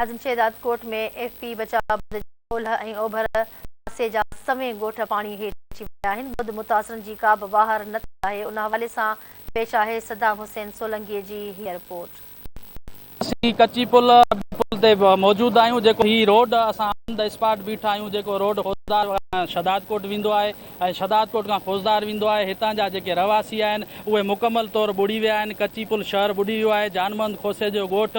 ناظرين Shahdadkot ۾ F P بچاء بند جي اولهه ۽ اوڀر پاسي جا سوين ڳوٺ پاڻي هيٺ اچي ويا آهن، ٻوڏ متاثرن جي ڪا به واهر نه ٿي آهي، ان حوالي سان پيش آهي صدام حسين سولنگي جي هيء رپورٽ. اسين ڪچي پل پل تي موجود آهيون جيڪو هي روڊ اسان آن the spot بيٺا آهيون جيڪو روڊ خضدار کان شهدادڪوٽ ويندو آهي ۽ شهدادڪوٽ کان خضدار ويندو آهي هتان جا جيڪي رهواسي آهن اهي مڪمل طور ٻڏي ويا آهن ڪچي پل شهر ٻڏي ويو آهي جان محمد کوسي جو ڳوٺ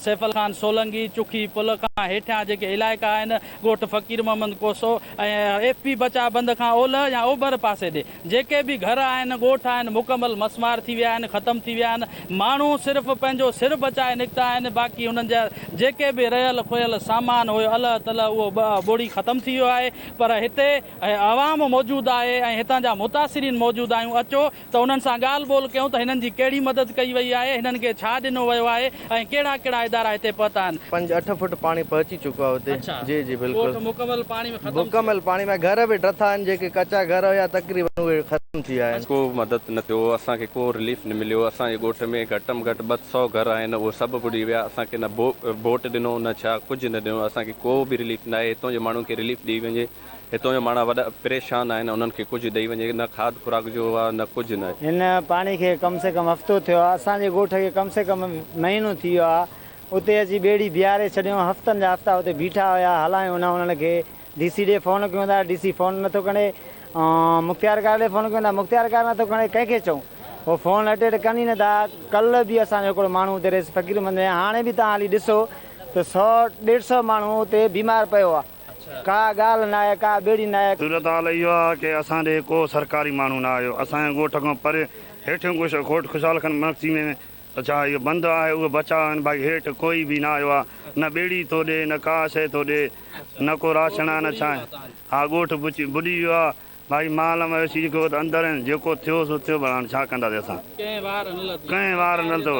سيفل خان سولنگي، چکي پل کان هيٺيان جيڪي علائقا آهن، ڳوٺ فقير محمد کوسو ۽ ايف پي بچاء بند کان اولهه يا اوڀر پاسي ڏي جيڪي به گهر آهن، ڳوٺ آهن، مڪمل مسمار ٿي ويا آهن، ختم ٿي ويا آهن، ماڻهو صرف پنهنجو سر بچائي نڪتا آهن، باقي انهن جا جيڪي به رهيل کهيل سامان هيو الهه تلهه اهو ٻوڙي ختم ٿي ويو آهي پر هتي عوام موجود آهي ۽ هتان جا متاثرين موجود آهيون اچو ته انهن سان ڳالهه ٻولهه ڪيون ته هنن جي ڪهڙي مدد ڪئي وئي آهي، هنن کي ڇا ڏنو ويو آهي ۽ ڪهڙا ڪهڙا ادارا هتي پهتا آهن. پنج اٺ فوٽ پاڻي پهچي چڪو آهي اتي جي جي بلڪل ڳوٺ مڪمل پاڻي ۾ ختم ٿي ويو. مڪمل پاڻي ۾ گهر به ڊٿا آهن جيڪي ڪچا گهر هيا تقريبن اهي ختم ٿي ويا آهن. ڪو مدد نه ٿيو اسان کي ڪو رليف نه مليو اسان جي ڳوٺ ۾ گهٽ م گهٽ 200 گهر آهن اهي سڀ ٻڏي ويا اسان کي نه بوٽ ڏنو نه ڇا ڪجهه نه ڏنو اسان کي ڪو به رليف نه آهي هتون جي ماڻهن کي رليف ڏئي وڃي هتون جا ماڻها وڏا پريشان آهن انهن کي ڪجهه ڏئي وڃي نه کاڌ خوراڪ جو آ نه ڪجهه نه. هن پاڻي کي ڪم سي ڪم هفتو ٿيو آ اسان جي ڳوٺ کي ڪم سي ڪم مهينو ٿي ويو آ اتي اچي ٻيڙي بيهاري ڇڏيون هفتن جا هفتا اتي بيٺا هيا هلايون نه انهن کي ڊي سي ڏي فون ڪيون ٿا ڊي سي فون نٿو کڻي مختيارڪار ڏي فون ڪيون ٿا مختيارڪار نٿو کڻي ڪنهن کي چئون هو فون اٽينڊ ڪن ئي نٿا ڪلهه به اسان جو هڪڙو ماڻهو اتي رئيس فقير محمد هاڻي به توهان هلي ڏسو ته سو ڏيڍ سو ماڻهو اتي بيمار پيو آ. ڪا ڳالهه ناهي، ڪا ٻيڙي ناهي. صورتحال اهو آهي ڪي اسان ڏي ڪو سرڪاري ماڻهو نه آيو اسان جي ڳوٺ کان پري هيٺيون ڳوٺ ڳوٺ خوشحال خان مگسي ۾ ته ڇا اهو بند آهي اهو بچاء آهن باقي هيٺ ڪوئي به نه آيو آهي نه ٻيڙي ٿو ڏي نه ڪا شيء ٿو ڏي نه ڪو راشن آهي نه ڇا آهي ها ڳوٺ ٻڏي ويو آهي ڀائي مال مويشي جيڪو ته اندر آهن جيڪو ٿيو سو ٿيو ڀلا هاڻي ڇا ڪنداسين اسان ڪنهن وار نه لڌو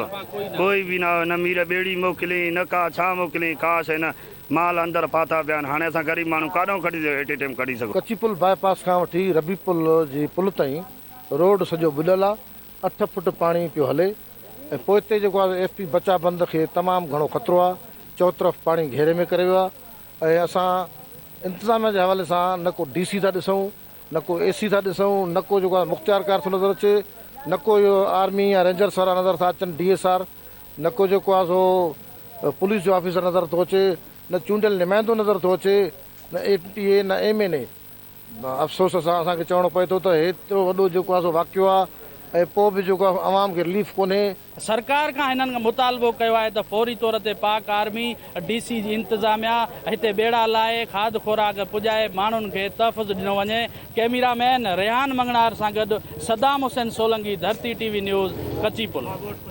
ڪوئي به نه آيو نه مير ٻيڙي موڪليائين نه ڪا ڇا موڪليائين ڪا شيء نه مال اندر ڦاٿا پيا آهن هاڻي اسان غريب ماڻهو ڪاڏانهن ڪڍي ايٽ اي ٽيم ڪڍي سگهون. ڪچي پل باء پاس کان وٺي ربي پل جي پل تائين روڊ سڄو ٻڏل آ اٺ فٽ پاڻي پيو هلي ۽ پوئتي جيڪو آ ايف پي بچا بند کي تمام گهڻو خطرو آ چوطرف پاڻي گهيري ۾ ڪري ويو آ ۽ اسان انتظاميا جي حوالي سان نه ڪو ڊي سي ٿا ڏسون نه ڪو اي سي ٿا ڏسون نه ڪو جيڪو آهي مختيار ڪار ٿو نظر اچي نه ڪو اهو آرمي يا رينجرس وارا نظر ٿا اچن ڊي ايس آر نه ڪو جيڪو آهي سو پوليس جو آفيسر نظر ٿو اچي نه چونڊيل نمائندو نظر ٿو اچي نه ايم پي اي نه ايم اين اي افسوس سان اسان کي چوڻو پئي ٿو ته هيترو وڏو جيڪو آهي سو واقعو آهي ۽ پوء به جيڪو آهي عوام کي رليف ڪونهي. سرڪار کان هنن مطالبو ڪيو آهي ته فوري طور تي پاڪ آرمي، ڊي سي جي انتظاميا هتي ٻيڙا لاهي کاڌ خوراڪ پڄائي ماڻهن کي تحفظ ڏنو وڃي. ڪئميرا مين ريحان مڱڻهار سان گڏ Saddam Hussain Solangi, Dharti T V news, Kachi Pul.